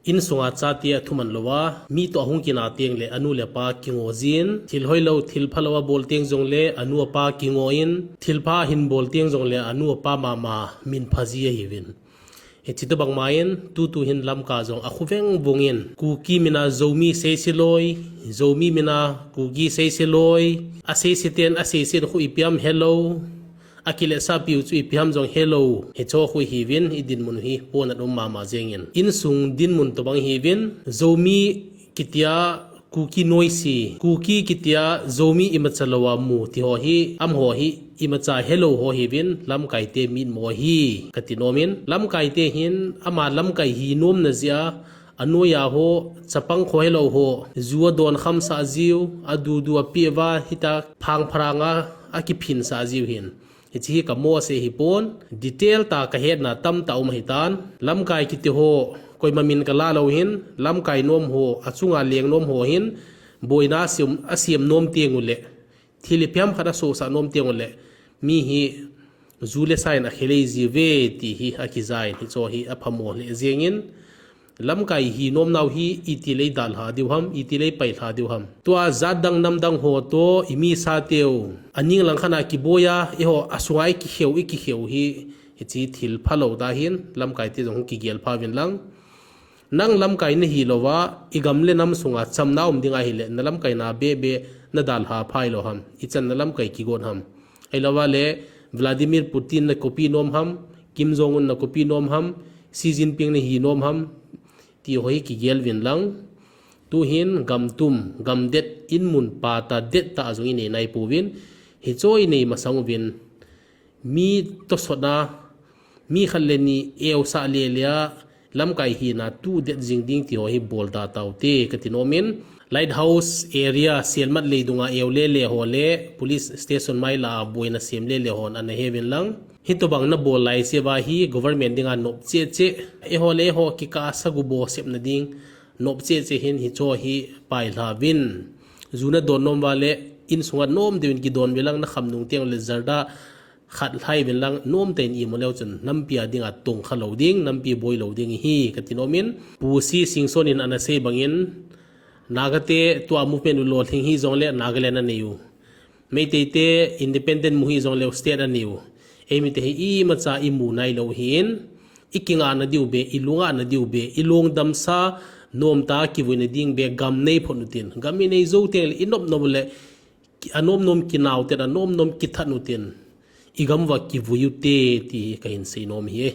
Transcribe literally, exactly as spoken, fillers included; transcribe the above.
Insunga chate athuman louva, mi toh ahung kinah teng le anu le apa kingo jin, thil hoilou, thil phalou abol teng jongle anu apa kingo in, thil pha ahin bol teng jongle anu apa mama min pha ji ahiuvin. Hiche tobang ma in, tutu hin Lamka jong akhu vengvung in, Kuki mina Zomi seise loi, Zomi mina Kuki seise loi, aseise ten, aseise in khu ipi ham helou, akiletsah piu chu ipi ham jong helou, hicho khu hiuvin, idinmun hi pon aum mama jengin. Insung dinmun tobang hiuvin, Zomi kitia Kuki noise, Kuki kitia Zomi imacha louva mu ti ho hi, amaho hi imacha helou ho hiuvin, lamkaite mitmo ahi, kati nom in. Lamkaite hin, ama lamkai hi nomna jeh a, anoiya ho, chapang kho helou ho, ju adon khamsah jiu, adudu api uva, hita phang pharang a, akiphinsah jiu hin. Hiche hi kamo ase hipon, detail tah kahetna tamtah um ahitan. Lamkai kiti ho, koima min kalah lou hin, lamkai nom ho, achunga leng nom ho hin, boina asem, asem nom teng uleh, thil ipi ham khat asohsah nom teng uleh, mi hi ju le sa in akhelei jiuve ti hi akijah in, hicho hi aphamo lheh jengin, lamkai hi nomnau hi iti le idalha diu ham, iti le ipailha diu ham. Tua jat dang nam dang ho toh, imi sateu, aning lang khat a kiboi a, eiho asunga ikikheu, ikikheu hi, hiche thil phalou tah hin, lamkaite jong kigelpha uvin lang. Nang lamkai nahi louva, igam le nam sunga chamna um ding ahile, nalamkaina bebe nadalha phai lou ham, ichan nalamkai kigon ham. Ahilouva le, Vladimir Putin na copy nom ham, Kim Jong Un na copy nom ham, Xi Jinping nahi nom ham, ti ho hi kigel uvin lang. Tuhin gam tum, gam det, inmun pata det tah jong inei naipouvin, hicho inei masang uvin, mi tosotna, mi khat le ni eusah lele a, lamkai hina tudet jing ding ti ho hi bolda taute, kati nom in. Lighthouse area, Sielmat lei dunga eu lele ho le, police station mai lah a boina sem lele hon ana he uvin lang. Hitobang nabol laise uva hi government dinga nop cheh cheh. Eiho le eiho kikah a sagu bo sepna ding nop cheh cheh hin hicho hi pailha uvin. Ju nadon nom uva le, insunga nom deuvin kidon uvin lang, nakham nung teng le jarda khat lhai uvin lang, nomtah in imu leu chun, nampi a dinga tongkha lou ding, nampi boi lou ding ahi, kati nom in. Pu C Singson in ana sei bangin, Nagate tua movement u lolhing hijongle Nagaland aneiu, Meiteite independent mu hijongleu state aneiu, eimite hi imacha imu nailou hin, ikingahna diu be, ilungahna diu be, ilungdamsa, nomtah a kivuina ding be, gam neiphot utin, gam inei jou teng le, inop nom le, ki-, anom nom kinau ten, anom nom kithat utin, igam uva kivui ute, ti hi kahin sei nom ahi.